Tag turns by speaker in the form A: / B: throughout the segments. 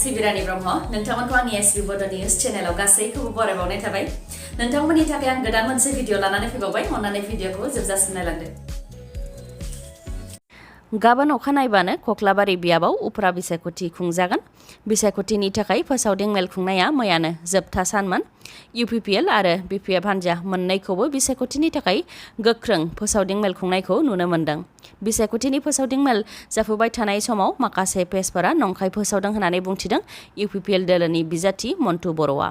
A: सिबिरानि ब्रह्म नोंथांमोनखौ आंनि एसबि बड' निउज चेनेलाव गासैखौबो बरायबावनाय थाबाय नोंथांमोननि थाखाय आं गोदान मोनसे भिडिअ लानानै फैबावबाय अन्नानै भिडिअखौ जोबजासिम नायलांदो गाबोन अखानायबानो खख्लाबारि बियाबाव उफ्रा बिसायख'थि खुंजागोन बिसायख'थिनि थाखाय फोसावदिं मेल खुंनाया मैयानो जोबथा सानमोन UPPL आरो BPF हान्जा मोननैखौबो बिसायख'थिनि थाखाय गोख्रों फोसावदिं मेल खुंनायखौ नुनो मोन्दों बिसायख'थिनि फोसावदिं मेल जाफुबाय थानाय समाव माखासे पेजफोरा नंखाय फोसावदों होननानै बुंथिदों UPPL दोलोनि बिजाथि मन्टु बर'आ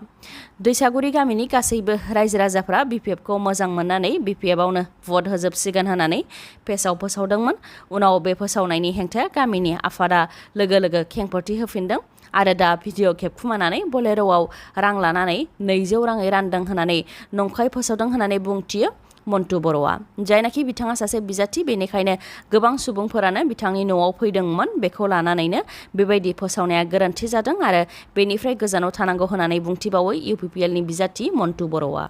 A: दैसागुरि गामिनि गासैबो रायजो राजाफ्रा BPFखौ मोजां मोननानै BPFआवनो भट होजोबसिगोन होननानै पेजआव फोसावदोंमोन उनाव बे फोसावनायनि हेंथा गामिनि आफादा लोगो लोगो खेंफोरथि होफिनदों आरो दा भिडिअ खेबखुमानानै बलेर'आव रां लानानै 200 राङै रानदों होननानै नंखाय फोसावदों होननानै बुंथियो मन्टु बर'आ जायनाखि बिथाङा सासे बिजाथि बेनिखायनो गोबां सुबुंफोरानो बिथांनि न'आव फैदोंमोन बेखौ लानानैनो बेबायदि फोसावनाया गोरोन्थि जादों आरो बेनिफ्राय गोजानाव थानांगौ होननानै बुंथिबावो UPPLनि बिजाथि मन्टु बर'आ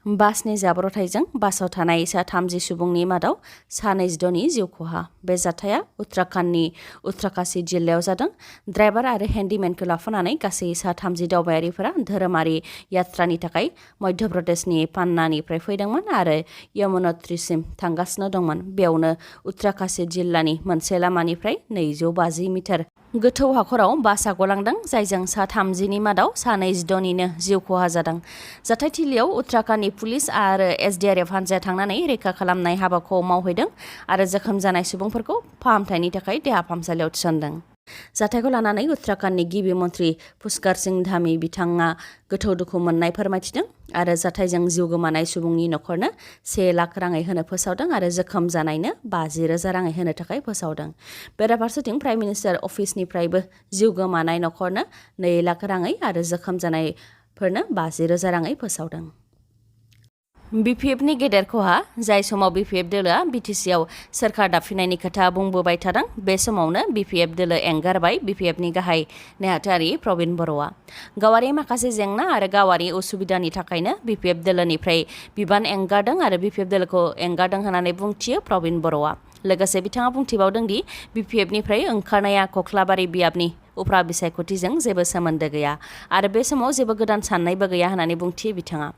A: बासनि जाब्रथायजों बासाव थानाय सा 30 सुबुंनि मादाव सा 22नि जिउ खहा बे जाथाया उत्तराखन्डनि उत्तराकाशी जिल्लायाव जादों ड्राइभार आरो हेन्डिमेनखौ लाफानानै गासै सा 30 दावबायारिफोरा धोरोमारि यात्रानि थाखाय मध्य प्रदेशनि पान्नानिफ्राय फैदोंमोन आरो यमुनोत्रीसिम थांगासिनो दंमोन बेयावनो उत्तराकाशी जिल्लानि मोनसे लामानिफ्राय 250 मिटार गोथौ हाखराव बासआ गलांदों जायजों सा 30नि मादाव सा 22निनो जिउ खहा जादों जाथायथिलियाव उत्तराखन्डनि पुलिस आरो SDRF हान्जाया थांनानै रैखा खालामनाय हाबाखौ मावहैदों आरो जोखोम जानाय सुबुंफोरखौ फाहामथायनि थाखाय देहा फाहामसालियाव थिसनदों जाथायखौ लानानै उत्तराखन्डनि गिबि मन्त्रि पुष्कर सिंह धामी बिथाङा गोथौ दुखु मोननाय फोरमायथिदों आरो जाथायजों जिउ गोमानाय सुबुंनि नखरनो 1 लाख राङै होनो फोसावदों आरो जोखोम जानायनो 50,000 राङै होनो थाखाय फोसावदों बेराफारसेथिं प्राइम मिनिस्टार अफिसनिफ्रायबो जिउ गोमानाय नखरनो 2 लाख राङै आरो जोखोम जानायफोरनो 50,000 राङै फोसावदों BPFनि गेदेर खहा जाय समाव BPF दोलोआ BTCआव सोरखार दाफिननायनि खोथा बुंबोबाय थादों बे समावनो BPF दोलो एंगारबाय BPFनि गाहाय नेहाथारि प्रबिन बर'आ गावारि माखासे जेंना आरो गावारि उसुबिदानि थाखायनो BPF दोलोनिफ्राय बिबान एंगारदों आरो BPF दोलोखौ एंगारदों होननानै बुंथियो प्रबिन बर'आ लोगोसे बिथाङा बुंथिबावदों दि BPFनिफ्राय ओंखारनाया खख्लाबारि बियाबनि उफ्रा बिसायख'थिजों जेबो सोमोन्दो गैया आरो बे समाव जेबो गोदान साननायबो गैया होननानै बुंथियो बिथाङा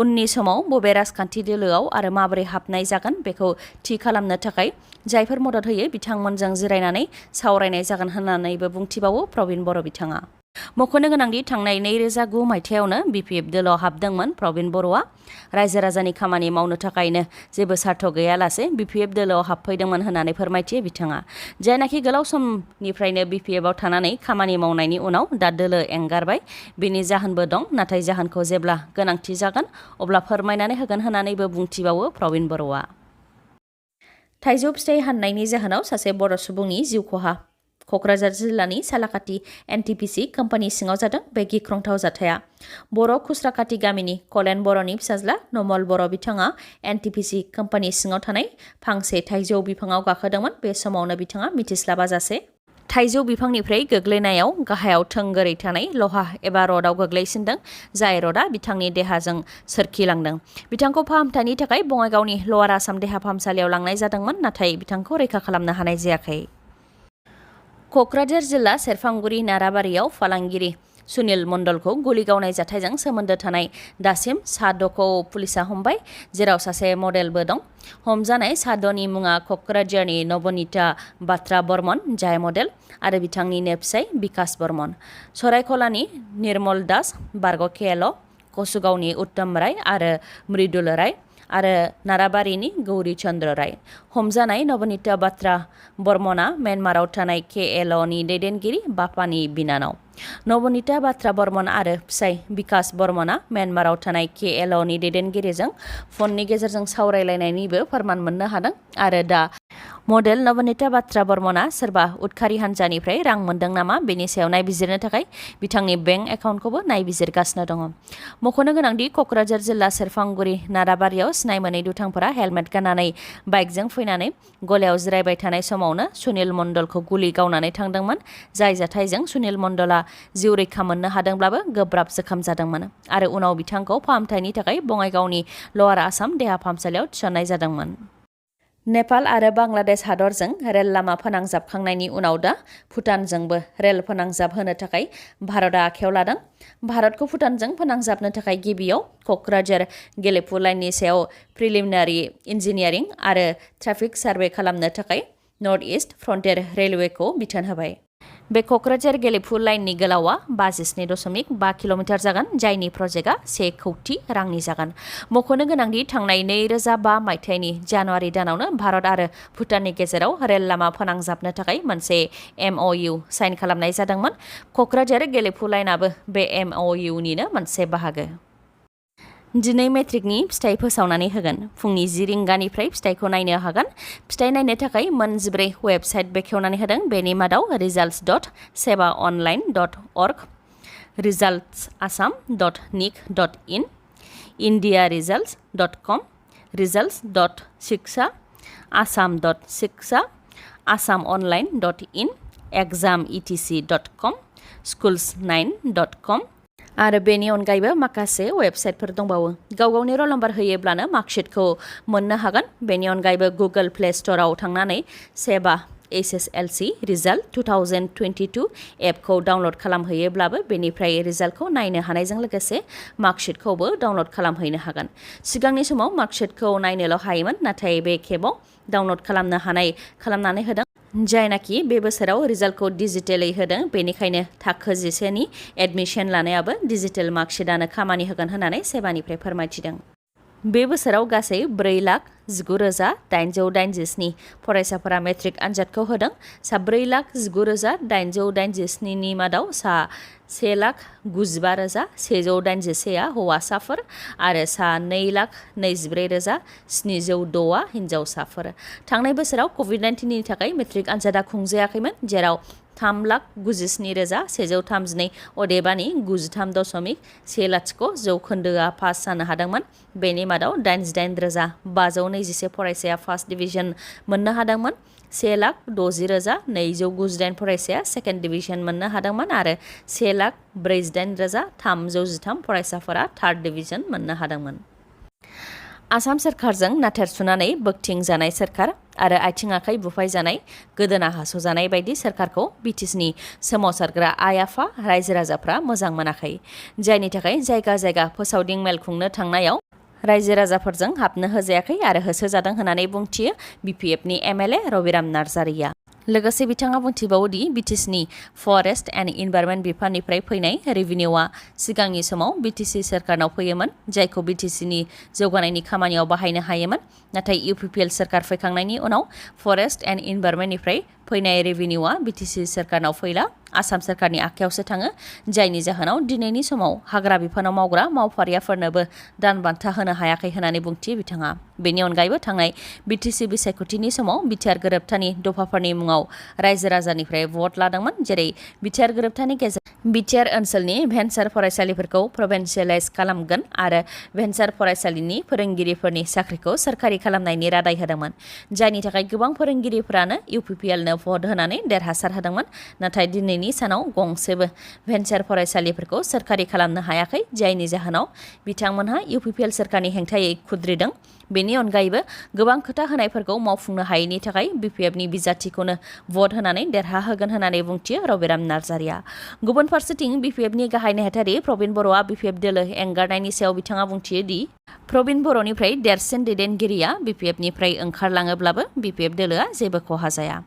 A: उननि समाव बबे राजखान्थि दोलोआव आरो माबोरै हाबनाय जागोन बेखौ थि खालामनो थाखाय जायफोर मदद होयो बिथांमोनजों जिरायनानै सावरायनाय जागोन होननानैबो बुंथिबावो प्रबिन बर' बिथाङा मख'नो गोनांदि थांनाय 2009 मायथाइयावनो BPF दोलोआव हाबदोंमोन प्रबिन बर'आ रायजो राजानि खामानि मावनो थाखायनो जेबो सार्थ गैयालासे BPF दोलोआव हाबफैदोंमोन होननानै फोरमायथियो बिथाङा जायनाखि गोलाव समनिफ्रायनो BPFआव थानानै खामानि मावनायनि उनाव दा दोलो एंगारबाय बेनि जाहोनबो दं नाथाय जाहोनखौ जेब्ला गोनांथि जागोन अब्ला फोरमायनानै होगोन होननानैबो बुंथिबावो प्रबिन बर'आ थाइजौ फिथाइ हाननायनि जाहोनाव सासे बर' सुबुंनि जिउ खहा क'क्राझार जिल्लानि सालाकाटि NTPC कम्पानि सिङाव जादों बे गिख्रंथाव जाथाया बर' खुस्राकाटि गामिनि कलेन बर'नि फिसाज्ला नमल बर' बिथाङा NTPC कम्पानि सिङाव थानाय फांसे थाइजौ बिफाङाव गाखोदोंमोन बे समावनो बिथाङा मिथिस्लाबाजासे थाइजौ बिफांनिफ्राय गोग्लैनायाव गाहायाव थोंगोरै थानाय लहा एबा रडआव गोग्लैसिनदों जाय रडआ बिथांनि देहाजों सोरखिलांदों बिथांखौ फाहामथायनि थाखाय बङाइगावनि लवार आसाम देहा फाहामसालियाव लांनाय जादोंमोन नाथाय बिथांखौ रैखा खालामनो हानाय जायाखै क'क्राझार जिल्ला सेरफांगुरि नाराबारियाव फालांगिरि सुनिल मण्डलखौ गुलि गावनाय जाथायजों सोमोन्दो थानाय दासिम सा 6खौ पुलिसा हमबाय जेराव सासे मडेलबो दं हमजानाय सा 6नि मुङा क'क्राझारनि नबनीता बात्रा बर्मन जाय मडेल आरो बिथांनिनो फिसाय बिकास बर्मन सरायखलानि निर्मल दास बारग' KL कसुगावनि उत्तम राय आरो मृदुल राय आरो नाराबारिनि गौरी चन्द्र राय हमजानाय नबनीता बात्रा बर्मना म्यानमाराव थानाय KLनि दैदेनगिरि बापानि बिनानाव नबनीता बात्रा बर्मन आरो फिसाय बिकास बर्मना म्यानमाराव थानाय KLनि दैदेनगिरिजों फननि गेजेरजों सावरायलायनायनिबो फोरमान मोननो हादों आरो दा मडेल नबनीता बात्रा बर्मना सोरबा उदखारि हान्जानिफ्राय रां मोनदों नामा बेनि सायाव नायबिजिरनो थाखाय बिथांनि बेंक एकाउन्टखौबो नायबिजिरगासिनो दङ मख'नो गोनांदि क'क्राझार जिल्ला सेरफांगुरि नाराबारियाव सिनाय मोनै दुथांफोरा हेलमेट गाननानै बाइकजों फैनानै गलायाव जिरायबाय थानाय समावनो सुनिल मण्डलखौ गुलि गावनानै थांदोंमोन जाय जाथायजों सुनिल मण्डला जिउ रैखा मोननो हादोंब्लाबो गोब्राब जोखोम जादोंमोन आरो उनाव बिथांखौ फाहामथायनि थाखाय बङाइगावनि लवार आसाम देहा फाहामसालियाव थिसननाय जादोंमोन नेपाल आरो बांलादेश हादरजों रेल लामा फोनांजाबखांनायनि उनाव दा भुटानजोंबो रेल फोनांजाब होनो थाखाय भारतआ आखायाव लादों। भारतखौ भुटानजों फोनांजाबनो थाखाय गिबियाव क'क्राझार गेलेफु लाइननि सायाव प्रिलिमिनारि इन्जिनियारिं आरो ट्राफिक सार्भे खालामनो थाखाय नर्थ इस्ट फ्रन्टियार रेलवेखौ बिथोन होबाय। बे क'क्राझार गेलेफु लाइननि गोलावआ 57.5 किल'मिटार जागोन, जायनि प्रजेक्टआ 1 कौटि रांनि जागोन। मख'नो गोनांदि थांनाय 2005 मायथाइनि जानुवारि दानावनो भारत आरो भुटाननि गेजेराव रेल लामा फोनांजाबनो थाखाय मोनसे MOU साइन खालामनाय जादोंमोन। क'क्राझार गेलेफु लाइनआबो बे MOUनिनो मोनसे बाहागो। दिनै मेट्रिकनि फिथाइ फोसावनानै होगोन। फुंनि 10 रिंगानिफ्राय फिथाइखौ नायनो हागोन। फिथाइ नायनो थाखाय मोन 14 वेबसाइट बेखेवनानै होदों। बेनि मादाव results.sebaonline.org, resultsasam.nic.in, indiaresults.com, results.shiksha, assam.shiksha, assamonline.in, exametc.com, schools9.com आरो बेनि अनगायैबो माखासे वेबसाइटफोर दंबावो। गाव गावनि रल नम्बर होयोब्लानो मार्कशीटखौ मोननो हागोन। बेनि अनगायैबो गुगल प्ले स्ट'राव थांनानै सेबा SSLC रिजाल्ट 2022 एपखौ डाउनलड खालामहैयोब्लाबो बेनिफ्राय रिजाल्टखौ नायनो हानायजों लोगोसे मार्कशीटखौबो डाउनलड खालामहैनो हागोन। सिगांनि समाव मार्कशीटखौ नायनोल' हायोमोन, नाथाय बे खेबाव डाउनलड खालामनो हानाय खालामनानै होदों। जायनाखि बे बोसोराव रिजाल्टखौ डिजिटेलै होदों, बेनिखायनो थाखो 10 नि एडमिसन लानायाबो डिजिटेल मार्कशीटआनो खामानि होगोन होननानै सेबानिफ्राय फोरमायथिदों। बे बोसोराव गासै 4,19,887 फरायसाफोरा मेट्रिक आनजादखौ होदों। सा 4,19,887 नि मादाव सा 1,95,181 हौवासाफोर आरो सा 2,24,706 हिन्जावसाफोर। थांनाय बोसोराव कभिड-19 नि थाखाय मेट्रिक आनजादा खुंजायाखैमोन, जेराव 3,97,132 अदेबानि 93.10% जौखोन्दोआ पास जानो हादोंमोन। बेनि मादाव 88,521 फरायसाया फार्स्ट डिभिजन मोननो हादोंमोन। 1,60,298 फरायसाया सेकेन्ड डिभिजन मोननो हादोंमोन आरो 1,48,313 फरायसाफोरा थार्ड डिभिजन मोननो हादोंमोन। आसाम सोरखारजों नाथेरसुनानै बोगथिंजानाय सोरखार आरो आथिं आखाइ बुफायजानाय, गोदोना हास'जानाय बायदि सोरखारखौ बिटिसिनि सोमावसारग्रा आइ आफा रायजो राजाफ्रा मोजां मोनाखै। जायनि थाखाय जायगा जायगा फोसावदिं मेल खुंनो थांनायाव रायजो राजाफोरजों हाबनो होजायाखै आरो होसोजादों होननानै बुंथियो BPFनि MLA रबिराम नार्जारिया। लोगोसे बिथाङा बुंथिबावोदि बिटिसिनि फरेस्ट एन्ड इनभाइरनमेन्ट बिफाननिफ्राय फैनाय रेभिनिउआ सिगांनि समाव बिटिसि सोरखारनाव फैयोमोन, जायखौ बिटिसिनि जौगानायनि खामानियाव बाहायनो हायोमोन। नाथाय UPPL सोरखार फैखांनायनि उनाव फरेस्ट एन्ड इनभाइरनमेन्टनिफ्राय फैनाय रेभिनिउआ बिटिसि सोरखारनाव फैला, आसाम सोरखारनि आखायावसो थाङो। जायनि जाहोनाव दिनैनि समाव हाग्रा बिफानाव मावग्रा मावफारियाफोरनोबो दान बान्था होनो हायाखै होननानै बुंथियो बिथाङा। बेनि अनगायैबो थांनाय बिटिसि बिसायख'थिनि समाव बिटिआर गोरोबथानि दफाफोरनि मुङाव रायजो राजानिफ्राय भट लादोंमोन, जेरै बिटिआर गोरोबथानि गेजेरजों बिटिआर ओनसोलनि भेन्सार फरायसालिफोरखौ प्रभिन्सियेलाइज खालामगोन आरो भेन्सार फरायसालिनि फोरोंगिरिफोरनि साख्रिखौ सोरखारि खालामनायनि रादाय होदोंमोन। जायनि थाखाय गोबां फोरोंगिरिफोरानो UPPLनो भट होनानै देरहासार होदोंमोन। नाथाय दिनैनि सानाव गंसेबो भेन्सार फरायसालिफोरखौ सोरखारि खालामनो हायाखै, जायनि जाहोनाव बिथांमोनहा UPPL सोरखारनि हेंथायै खुद्रिदों। बेनि अनगायैबो गोबां खोथा होनायफोरखौ मावफुंनो हायैनि थाखाय BPFनि बिजाथिखौनो भट होनानै देरहाहोगोन होननानै बुंथियो रबिराम नार्जारिया। गुबुन फारसेथिं BPFनि गाहाय नेहाथारि प्रबिन बर'आ BPF दोलो एंगारनायनि सायाव बिथाङा बुंथियो दि प्रबिन बर'निफ्राय देरसिन दैदेनगिरिया BPFनिफ्राय ओंखारलाङोब्लाबो BPF दोलोआ जेबो खहा जाया।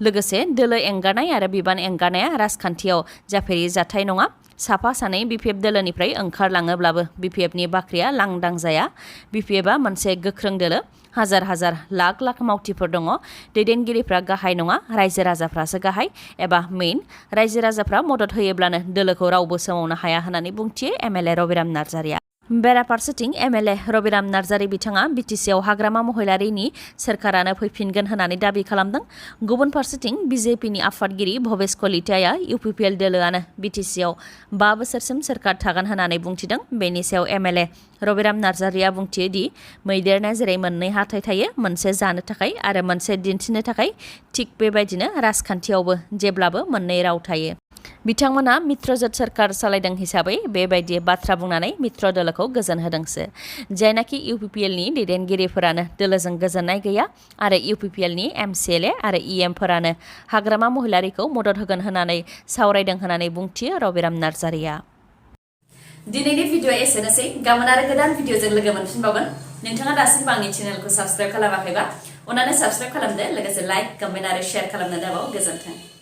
A: लोगोसे दोलो एंगारनाय आरो बिबान एंगारनाया राजखान्थियाव जाफेरि जाथाय नङा। साफा सानै BPF दोलोनिफ्राय ओंखारलाङोब्लाबो BPFनि बाख्रिया लांदां जाया। BPFआ मोनसे गोख्रों दोलो, हाजार हाजार लाख लाख मावथिफोर दङ। दैदेनगिरिफ्रा गाहाय नङा, रायजो राजाफ्रासो गाहाय एबा मेइन। रायजो राजाफ्रा मदद होयोब्लानो दोलोखौ रावबो सोमावनो हाया होननानै बुंथियो MLA रबिराम नार्जारिया। बेराफारसेथिं MLA रबिराम नार्जारि बिथाङा बिटिसिआव हाग्रामा महिलारिनि सोरखारानो फैफिनगोन होननानै दाबि खालामदों। गुबुन फारसेथिं BJPनि आफादगिरि भबेश कलिताया UPPL दोलोआनो बिटिसिआव 5 बोसोरसिम सोरखार थागोन होननानै बुंथिदों। बेनि सायाव MLA रबिराम नार्जारिया बुंथियो दि मैदेरना जेरै मोननै हाथाय थायो, मोनसे जानो थाखाय आरो मोनसे दिन्थिनो थाखाय, थिग बेबायदिनो राजखान्थियावबो जेब्लाबो मोननै राव थायो। बिथांमोना मित्रजोट सरकार सालायदों हिसाबै बेबायदि बाथ्रा बुंनानै मित्र दोलोखौ गोजोन होदोंसो जायनाखि इउपिपिएलनि दैदेनगिरिफोरानो दोलोजों गोजोननाय गैया आरो इउपिपिएलनि एमसिएलए आरो इएमफोरानो हाग्रामा महिलारिखौ मदद होगोन होननानै सावरायदों होननानै बुंथियो रबिराम नार्जारिया। दिनैनि भिडिअ एसेनोसै गाबोन आरो गोदान भिडिअजों लोगो मोनफिनबावगोन। नोंथाङा दासिमबो आंनि चेनेलखौ साबस्क्राइब खालामाखैबा अन्नानै साबस्क्राइब खालामदो लोगोसे लाइक कमेन्ट आरो शेयार खालामनो दाबाव। गोजोन्थों।